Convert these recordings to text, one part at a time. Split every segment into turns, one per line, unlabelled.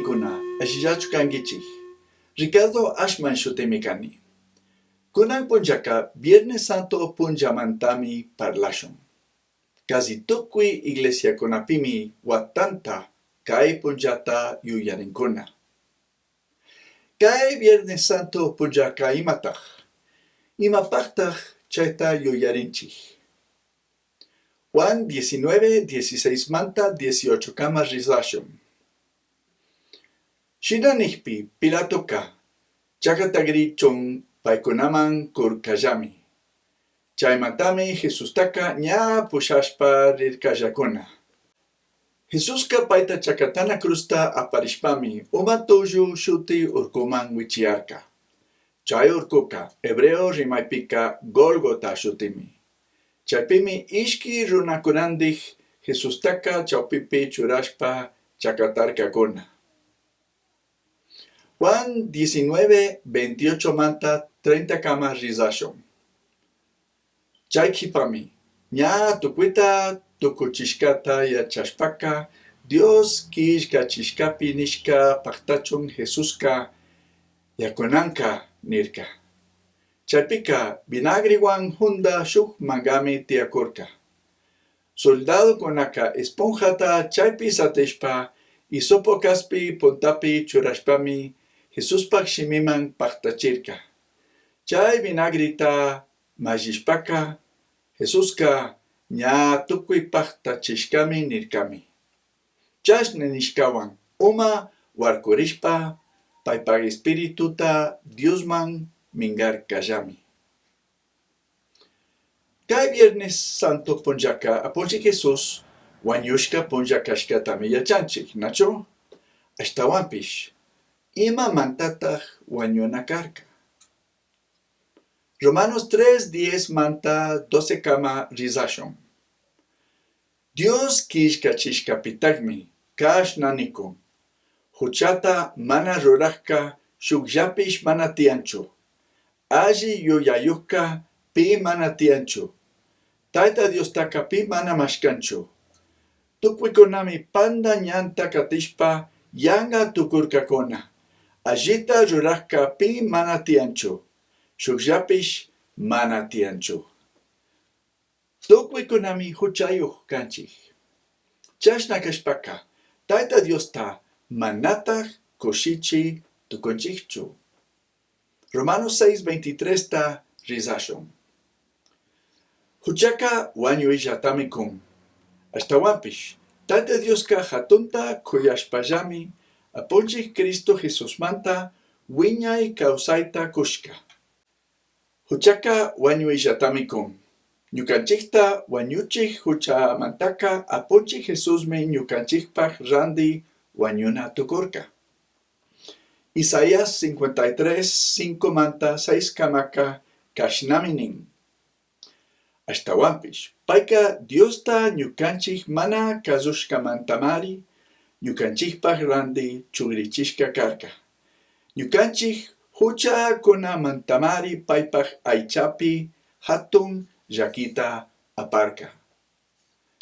panicuna, allillachu canguichij? Ricardo Ashman shutimi cani. Cunan punllaca Viernes Santo punllamantami parlashun. Casi tucui iglesiacunapimi huatanta cai punllata yuyarincuna. Cai Viernes Santo punllaca imataj? Imapajtaj chaita yuyarinchij? Juan 19, 16 manta 18 cama rizashun. Shina nijpi Pilatoca chacatagrichun paicunaman curcallami. Chaimantami Jesustaca ña pushashpa rircallacuna. Jesusca paita chacatana cruzta aparishpami Uma Tullu shuti urcuman huichiyarca. Chai urcuca hebreo rimaipica Gólgota shutimi. Chaipimi ishqui runacunandij Jesustaca chaupipi churashpa chacatarcacuna. Juan 19, 28 manta 30 cama rizashun. Chai q'uipami, ña tucuita tucuchishcata yachashpaca, Dios quillcachishcapi nishca pajtachun Jesusca yacunanca nirca. Chaipica vinagrehuan junda shuj mangami tiyacurca. Soldadocunaca esponjata chaipi satishpa, hisopo caspi puntapi churashpami Jesuspaj shimiman pajtachirca. Chai vinagreta mallishpaca, Jesusca ña tucui pajtachishcami nircami. Chashna nishcahuan uma huarcurishpa paipaj espirituta Diosman mingarcallami. Cai Viernes Santo punllaca Apunchij Jesús huañushca punlla cashcatami yachanchij, nachu? Ashtahuanpish, imamantataj huañuna carca? Romanos 3, 10 manta 12 cama rizashun. Dios quillcachishcapitajmi cashna nicun, Juchata mana rurajca shujllapish mana tiyanchu. Alli yuyaiyujca pi mana tiyanchu. Taita Diostaca pi mana mashcanchu. Tucuicunami panda ñanta catishpa yanga tucurcacuna. Allita rurajca pi mana tiyanchu. Shujllapish mana tiyanchu. Tucuicunami juchayuj canchij. Chashna cashpaca, Taita Diosta manataj cushichi tucunchijchu. Romanos 6, 23 ta rizashun. Juchaca huañuillatami cun. Ashtahuanpish, Taita Diosca jatunta cuyashpallami Apunchij Cristo Jesusmanta huiñai causaita cushca. Juchaca huañuillatami cun. Ñucanchijta huañuchij juchamantaca Apunchij Jesusmi ñucanchijpaj randi huañuna tucurca. Isaías 53, 5 manta 6 camaca cashnami nin. Ashtahuanpish, paica Diosta ñucanchij mana cazushcamantamari ñucanchijpaj randi chugrichishca carca. Ñucanchij juchacunamantamari paipaj aichapi jatun llaquita aparca.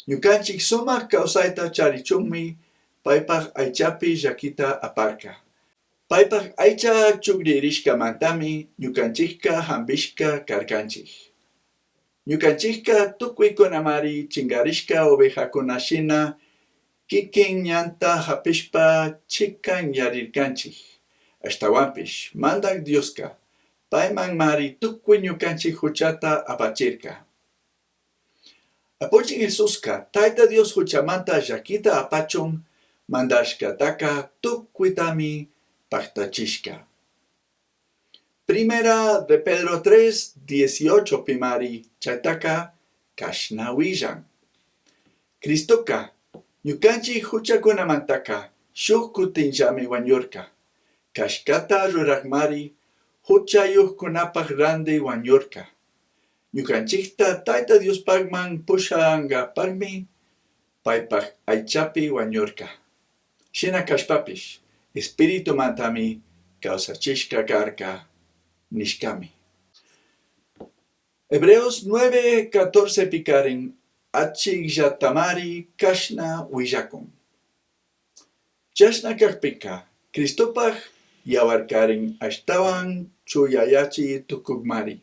Ñucanchij sumaj causaita charichunmi paipaj aichapi llaquita aparca. Paipaj aicha chugririshcamantami ñucanchijca jambishca carcanchij. Ñucanchijca tucuicunamari chingarishca ovejacuna shina quiquin ñanta japishpa ch'icanyarircanchij. Ashtahuanpish Mandaj Diosca paimanmari tucui ñucanchij juchata apachirca. Apunchij Jesusca Taita Dios juchamanta llaquita apachun mandashcataca tucuitami pajtachishca. Primera de Pedro 3, 18 pimari chaitaca cashna huillan. Cristoca ñucanchij juchacunamantaca shuj cutinllami huañurca. Cashcata rurajmari juchayujcunapaj randi huañurca. Ñucanchijta Taita Diospajman pushangapajmi paipaj aichapi huañurca. Shina cashpapish Espiritumantami causachishca carca nishcami. Hebreos 9, 14 picarin achijllatamari cashna huillacun. Chashna cajpica. Cristopaj yahuarcarin ashtahuan chuyayachi tucujmari.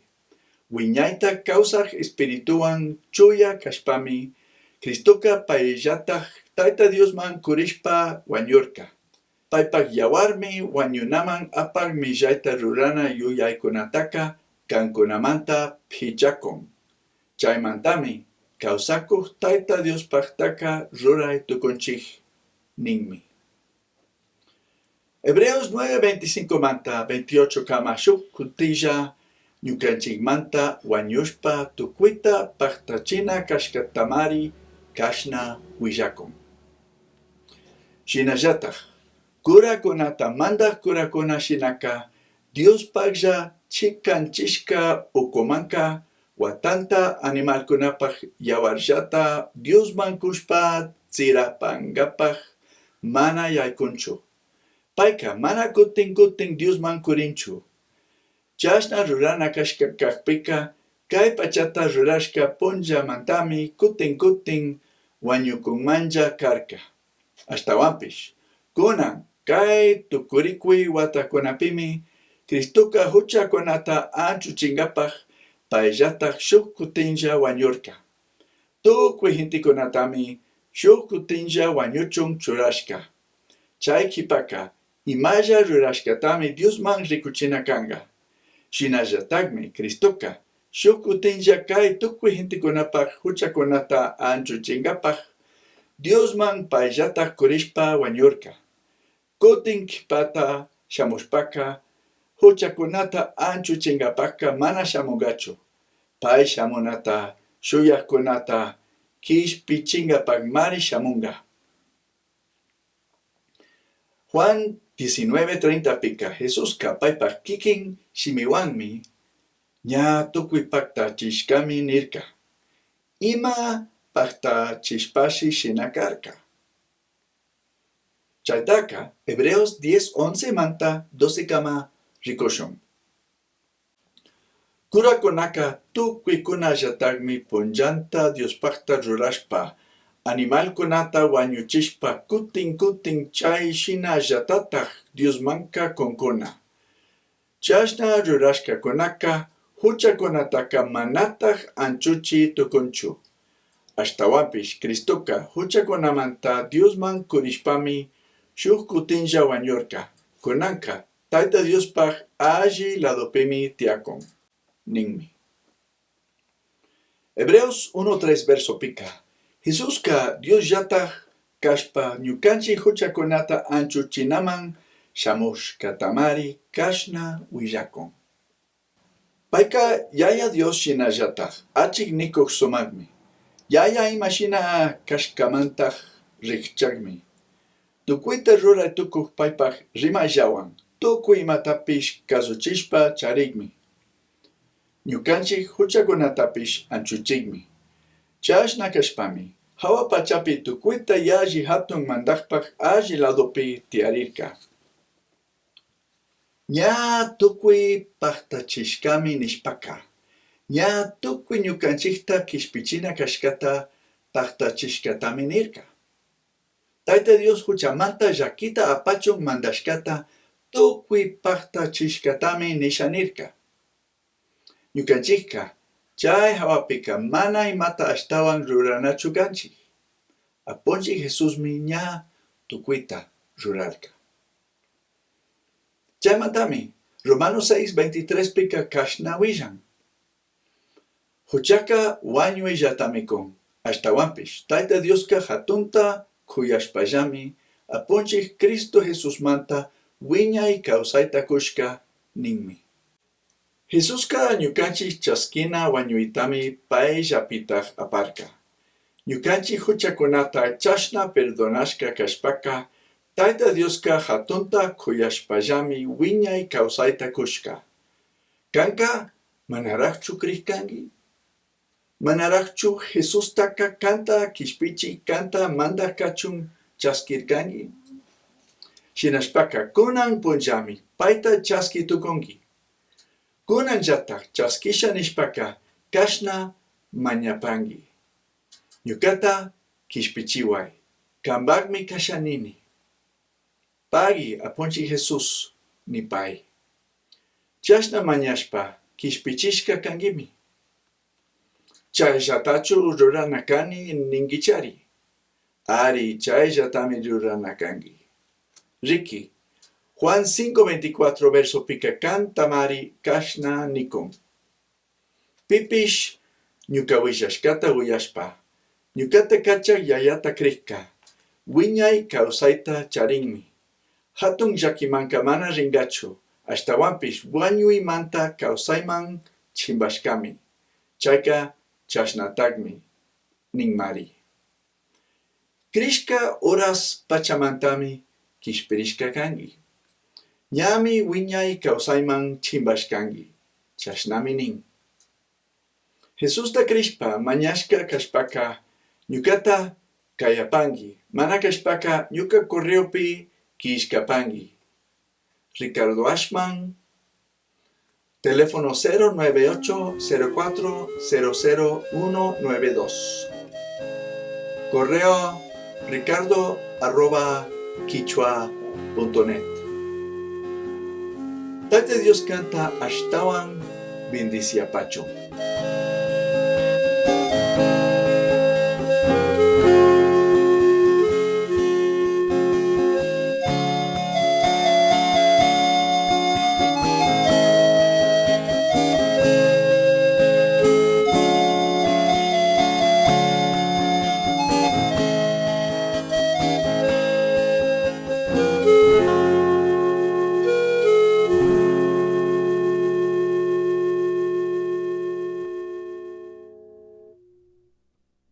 Huiñaita causaj Espirituhuan chuya cashpami, Cristoca paillataj Taita Diosman curishpa huañurca. Paipaj yahuarmi huañunaman apaj millaita rurana yuyaicunataca cancunamanta pichacun. Chaimantami causacuj Taita Diospajtaca rurai tucunchij ninmi. Hebreos 9:25 manta 28 cama shuj cutilla ñucanchijmanta huañushpa tucuita pajtachina cashcatamari cashna huillacun. Shinallataj curacunata mandaj curacuna shinaca Diospajlla chicanchishca ucumanca huatanta animalcunapaj yahuarllata Diosman cushpa tsirapangapaj mana yaicunchu. Paica mana cutin cutin Diosman curinchu. Chashna rurana cashca cajpica cai pachata rurashca punllamantami cutin cutin huañucunmanlla carca. Ashtahuanpish, cunan cai tucuricui huatacunapimi Cristoca juchacunata anchuchingapaj paillataj shuj cutinlla huañurca. Tucui gentecunatami shuj cutinlla huañuchun churashca. Chai q'uipaca imalla rurashcatami Diosman ricuchina canga. Shinallatajmi Cristoca shuj cutinlla cai tucui gentecunapaj juchacunata anchuchingapaj Diosman paillataj curishpa huañurca. Cutin q'uipata shamushpaca juchacunata anchuchingapajca mana shamungachu. Pai shamunata shuyajcunata quishpichingapajmari shamunga. Juan 19:30pica Jesusca paipaj quiquin shimihuanmi ña tucui pajtachishcami nirca. Ima pajtachishpashi shina carca? Chaitaca Hebreos 10:11 manta 12 cama ricushun. Curacunaca tucuicunallatajmi punllanta Diospajta rurashpa, animalcunata huañuchishpa cutin cutin chai shinallatataj Diosmanca cuncuna. Chashna rurashcacunaca juchacunataca manataj anchuchi tucunchu. Ashtahuanpish Cristoca juchacunamanta Diosman curishpami shuj cutinlla huañurca. Cunanca Taita Diospaj alli ladopimi tiyacun ninmi. Hebreos 1:3 versopica, Jesusca Diosllataj cashpa ñucanchij juchacunata anchuchinaman shamushcatamari cashna huillacun. Paica Yaya Dios shinallataj achij nicuj sumajmi, Yaya ima shina cashcamantaj rijchajmi. Tucuita rurai tucuj paipaj rimaillahuan tucui imatapish cazuchishpa charijmi. Ñucanchij juchacunatapish anchuchijmi. Chashna cashpami, jahua pachapi tucuita yalli jatun mandajpaj alli ladopi tiyarirca. Ña tucui pajtachishcami nishpaca, ña tucui ñucanchijta quishpichina cashcata pajtachishcatami nirca. Taita Dios juchamanta llaquita apachun mandashcata tucui pajtachishcatami nisha nirca. Ñucanchijca chai jahuapica mana imata ashtahuan ruranachu canchij. Apunchij Jesusmi ña tucuita rurarca. Chaimantami Romanos 6:23pica cashna huillan: Juchaca huañuillatami cun. Ashtahuanpish Taita Diosca jatunta c'uyashpallami Apunchij Cristo Jesusmanta huiñai causaita cushca ninmi. Jesusca ñucanchij chasquina huañuitami paillapitaj aparca. Ñucanchij juchacunata chashna perdonashca cashpaca Taita Diosca jatunta c'uyashpallami huiñai causaita cushca. Canca manarajchu crij cangui? Manarajchu Jesustaca canta quishpichij, canta mandaj cachun chasquircangui? Shinashpaca cunan punllami paita chasqui tucungui. Cunanllataj chasquisha nishpaca cashna mañapangui, Ñucata quishpichihuai, cambajmi casha nini. Pagui, Apunchij Jesús, nipai. Chashna mañashpa quishpichishca canguimi. Chaillatachu rurana cani ninguichari? Ari, chaillatami rurana cangui. Riqui, Juan 5:24 versopica cantamari cashna nicun. Pipish ñuca huillashcata uyashpa, ñucata cachaj Yayata crijca, huiñai causaita charinmi. Jatun llaquimanca mana ringachu, ashtahuanpish huañuimanta causaiman chimbashcami. Chaica chashnatajmi, ninmari. Crishca horas pachamantami quishpirishca cangui. Ñami huiñai causaiman chimbashcangui, chashnami nin. Jesusta crishpa mañashca cashpaca ñucata cayapangui, mana cashpaca ñuca correopi quillcapangui. Ricardo Ashman, Teléfono 098 04 00192. Correo ricardo arroba quichua.net. Taita Dios canta ashtawan bendiciapacho.